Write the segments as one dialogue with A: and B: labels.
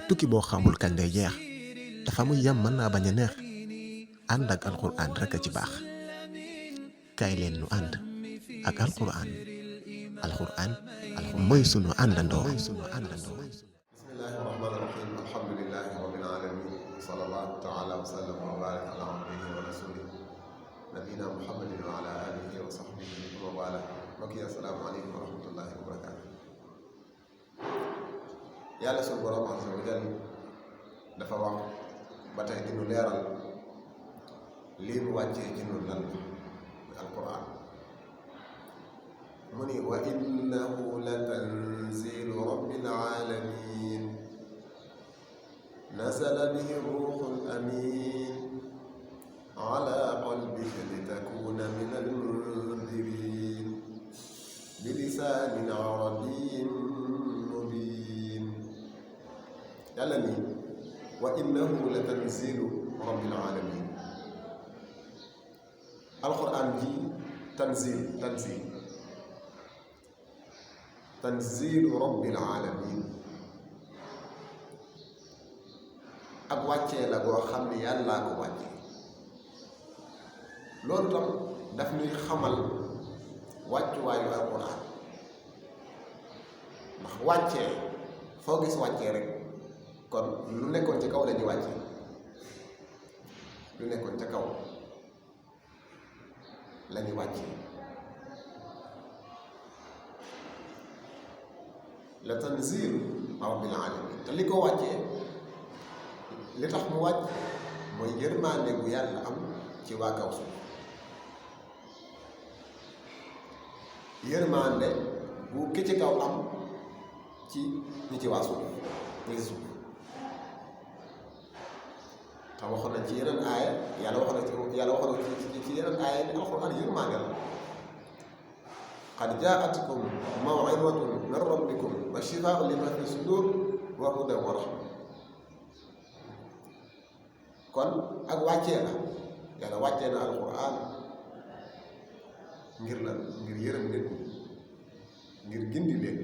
A: tukki boo xamul kañ lay jeex dafa muy yem mën naa bañ a neex ànd ak alxuraan rek a ci baax kaay leen nu ànd ak alxuraan mooy sunu àndandoo.
B: bismillahi rahmaani rahim alhamdulilahi rabbil alamin sallallahu taala wa sallam wa baraka ala abdihi wa rasulih nabina muhammadin wa ala alihi wa sahbihi wa wala mbokk yi assalaamu aleykum wa rahmatullahi wa barakatu yàlla sunu borom azza wa jal dafa wax ba tey di nu leeral lii mu wàccee ci nun lan la alquran mu ni wa innahu la tanzilu rabbil alamin nazala bihi ruuxul amin ala qalbika litakuna min almundirin bilisaanin arabiyyin mubin yàlla ni wa innahu la tanzilu rabbil alamin alquran ji tanzilu rabbil alamin ak wàccee la boo xam ne yàllaa ko wàcce loolu tam daf ñuy xamal wàccuwaayu alquran ndax wàccee foo gis wàccee rek kon lu nekkoon ci kaw la ñu wàcce lu nekkoon ca kaw la ñu wàcce la tanzilu rabbil alamin te li ko wàccee li tax mu wàcc mooy yërmande bu yàlla am ci waa kaw suuf yërmande bu ki ci kaw am ci ñi ci waa suuf ñi ci suuf te waxoon nañ ci yeneen aaya yàlla waxoon na ci yeneen aaya ni alxuraan yërmande la qad jaatkum maw'idatun min rabbikum wa shifaa'un lima fi sudur wa hudan wa rahma kon ak wàccee la yàlla wàccee na alquran ngir la ngir yërëm nit ñi ngir gindi leen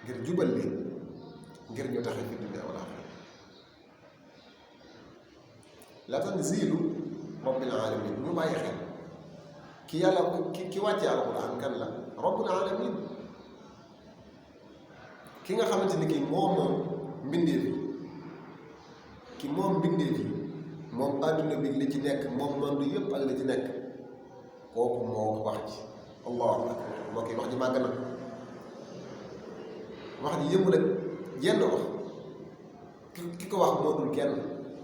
B: ngir jubal leen ngir ñu taxe fi dunya wal aaxira la tanzilu rabbil alamin ñu bàyyi xel ki yàlla ki wàccee alquran kan la rabbul alamin ki nga xamante ni kii moom mbindeef yi ki moom mbindeef yi moom àdduna bi li ci nekk moom monde yëpp ak li ci nekk kooku moo wax ji allahu akbar moo koy wax ji màgg na wax ji yëmu rek jenn wax ki ko wax moo dul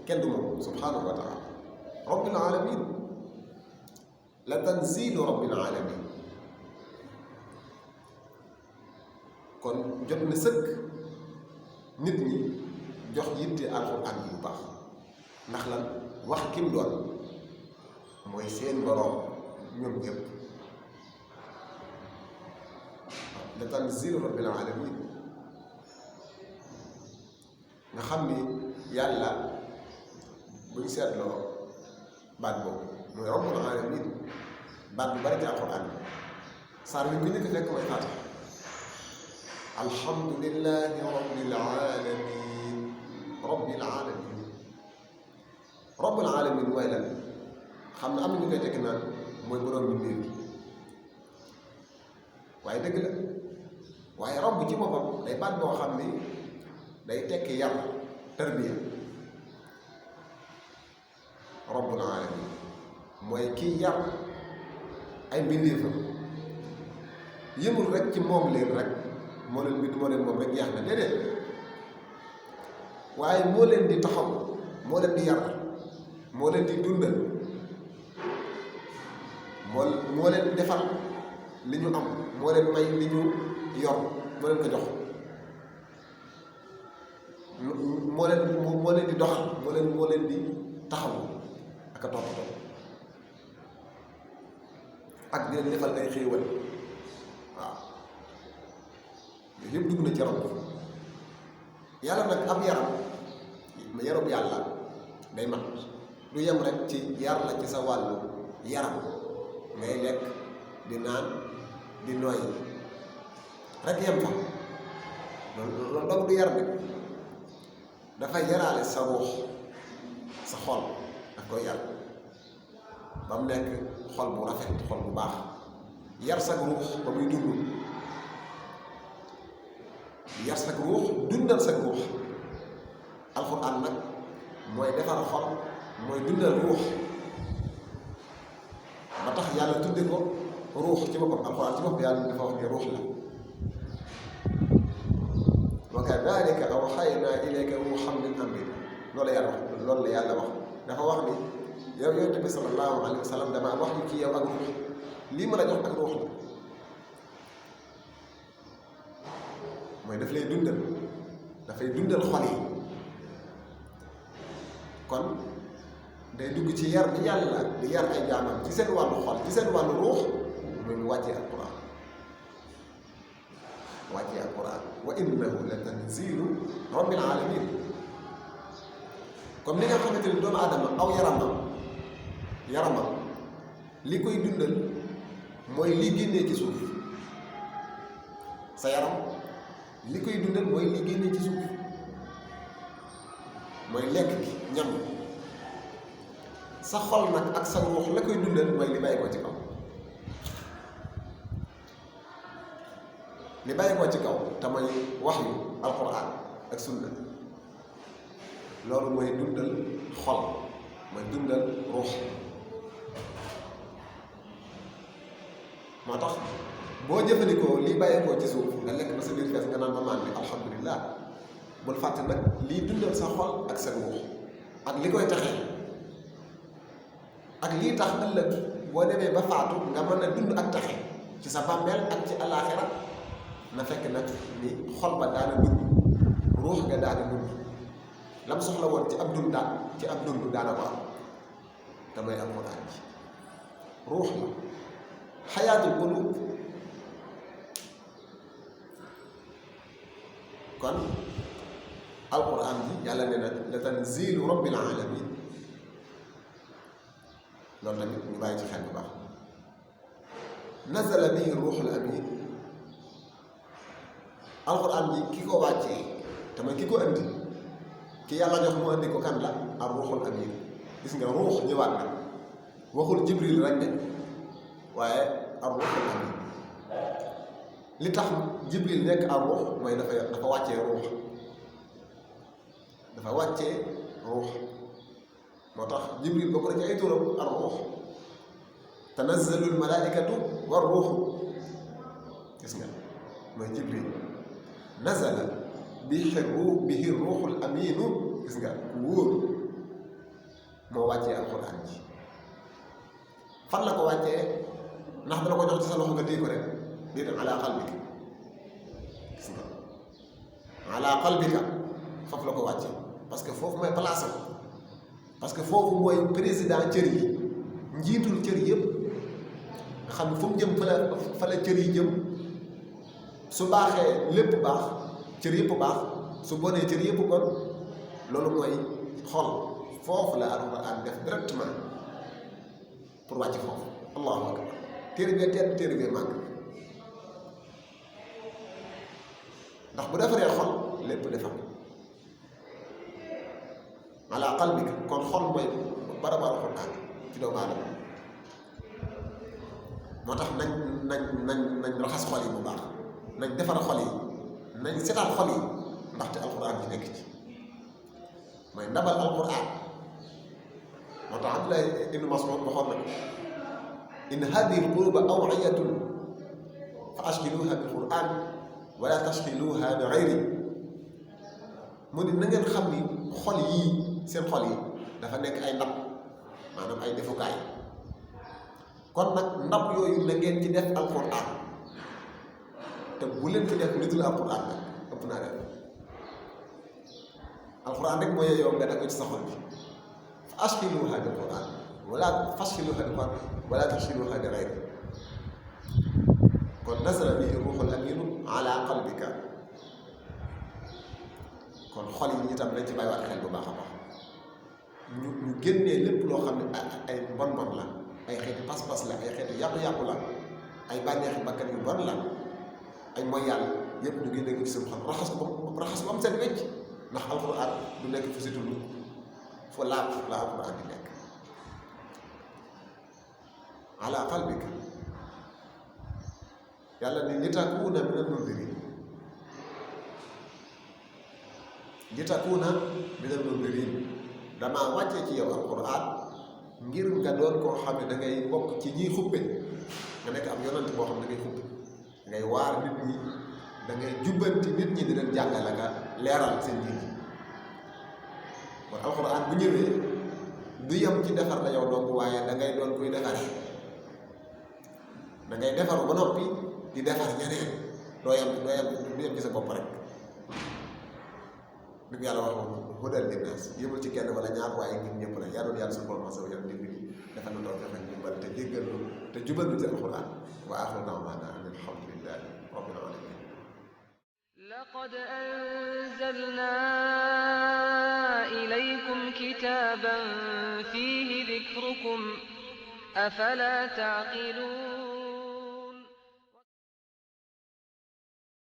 B: kenn du moom subhanahu wa taala rabbil alamin la tanzilu rabbil alamin kon jot na sëkk nit ñi jox yitte alxuraan bi bu baax ndax lan wax kim doon mooy seen boroom ñoom ñëpp la tanzilu rabbil alamin nga xam ni yàlla buñ seetloo baat boobu mooy rabbul alamin baat bu bari ci alxuraan bi saar bi ko njëkk fekk mooy faatiha alhamdulillahi rabbil alamin rabbil alamin rabbul alamin mooy lan xam ne am na ñu koy tekki naan mooy borom bi mbir waaye dëgg la waaye rabb ci boppam day baat boo xam ni day tekki yar tarbiya rabbul alamin mooy kii yar ay mbindeefam yëmul rek ci moom leen rek moo leen bind moo leen moom rek jeex na déedéet waaye moo leen di taxaw moo leen di yar moo leen di dundal moo leen defal li ñu am moo leen may li ñu yor moo leen ko jox moo leen di doxal moo leen di taxaw ak a toppatoo ak di leen defal ay xéewal waaw yooyu yëpp dugg na ci yaram yàlla nag ab yarub yàlla day mat du yem rek ci yar la ci sa wàllu yaram ngay lekk di naan di noyyi rek yem fa loolu dong du yar bi dafay yaraale sa ruux sa xol daf koy yar ba mu nekk xol bu rafet xol bu baax yar sa ruux ba muy dund yar sa ruux dundal sa ruux alxuraan nag mooy defar xol mooy dundal ruux ba tax yàlla tudde ko ruux ci boppam alxuraan ci boppam yàlla dafa wax ne ruux la wa kadalika awxaynaa ilayka ruuxan min amrina loolu la yàlla wax dafa wax ni yow yonent bi sallallahu alayhi wa sallam damaa wax yu ci yow ak ruux lii ma la jox ak ruux la mooy daf lay dundal dafay dundal xol yi kon day dugg ci yar bi yàlla di yar ay jaamam ci seen wàllu xol ci seen wàllu ruux muy mu wàccee alquran wa innahu la tanzilu rabbil alamin comme ni nga xamante ni doomu aadama aw yaramam li koy dundal mooy li génnee ci suuf sa yaram li koy dundal mooy li génnee ci suuf mooy lekk gi ñam sa xol nag ak sa ruux la koy dundal mooy li bàyyi ko ci kaw li bàyyi ko ci kaw te mooy waxyu alquran ak sunna loolu mooy dundal xol mooy dundal ruux moo tax boo jëfandikoo lii bàyyeekoo ci suuf nga lekk ba sa biir fees nga naan ba maan bi alhamdulilah bul fàtte nag lii dundal sa xol ak sa ruux ak li koy taxee ak lii tax ëllëg boo demee ba faatu nga mën a dund ak taxe ci sa bàmmeel ak ci alaaxira na fekk nag ni xol ba daana dund ruux nga daana dund lam soxla woon ci ab dund daana ko am te mooy alxuraan ji ruux la xayaatul quluub kon alquran bi yàlla ne na la tanzilu rabbil alamin loolu tamit ñu bàyyi ci xel bu baax nazala bihi ruuxul amin alquran bi ki ko wàccee te mooy ki ko indi ki yàlla jox mu indi ko kan la ar ruuxul amin gis nga ruux ñëwaat na waxul jibril rek de waaye ar ruuxul amin li tax jibril nekk ar ruux mooy dafa wàccee ruux dafa wàccee ruux moo tax jibril bokk na ci ay turam ar ruux tanazzalul malaaikatu war ruuxu gis nga mooy jibril nazala bihi ruuxul amiinu gis nga wóor moo wàccee alxuraan ji fan la ko wàccee ndax dana ko jox ci sa loxo nga téye ko rek déedéet ala qalbika gis nga ala qalbika foofu la ko wàccee parce que foofu mooy place parce que foofu mooy président cër yi njiitul cër yëpp nga xam ne fu mu jëm fa la cër yi jëm su baaxee lépp baax cër yëpp baax su bonee cër yëpp bon loolu mooy xol foofu la alxuraan def directement pour wàcc foofu allahu akbar téere bee tedd téere bee màgg ndax bu defaree xol lépp defar ala qalbika kon xol mooy barabu alxuraan ci doomu aadama moo tax nañ raxas xol yi bu baax nañ defar xol yi nañ setal xol yi ndaxte alxuraan bi nekk ci mooy ndabal alxuraan moo tax Abdullah ibn Mas'ud waxoon na ko in hadihi alquluba aw'iyatun fa ashghiluha bil quran wala tashghiluha bi ghayri mu ni na ngeen xam ni xol yii seen xol yi dafa nekk ay ndab maanaam ay defukaay kon nag ndab yooyu na ngeen ci def alquran te bu leen ci def lu dul alquran nag ëpp naa def alquran rek mooy yow nga def ko ci sa xol bi fa ashghiluha bil quran wala tashghiluha bil quran wala tashghiluha bi ghayri kon nazala bihi ruuxul amiinu ala qalbika kon xol yi itam nañ ci bàyyiwaat xel bu baax a baax ñu génnee lépp loo xam ne ay bon la ay xeeti pas-pas la ay xeeti yàqu-yàqu la ay bànneexi bakkan yu bon la ay mooy yàlla yëpp ñu génne ko ci seen xol raxas ko ba mu set wecc ndax alxuraan du nekk fu setul fa laab la alxuraan di nekk ala qalbika yàlla ni litakuuna minal mundirin damaa wàccee ci yow alxuraan ngir nga doon koo xam ne da ngay bokk ci ñiy xuppe nga nekk am yonante boo xam ne da ngay xuppe da ngay waar nit ñi da ngay jubbanti nit ñi di leen jàngale nga leeral seen nit ñi kon alxuraan bu ñëwee du yem ci defar la yow donc waaye da ngay doon kuy defaree da ngay defaru ba noppi di defar ñeneen doo yem ci sa bopp rek li yàlla wax moom hudal linnaas yëmul ci kenn wala ñaar waaye ñun ñëpp la yàlla yàlla suñu borom saw yàlla dimbali dafa na toog dafa jubal te jéggal lu te jubal lu ci alxuraan wa aaxiru da'waanaa an alhamdulillaahi rabbil aalamiin
C: laqad anzalnaa ilaykum kitaaban fiihi dikrukum afalaa ta'qiluun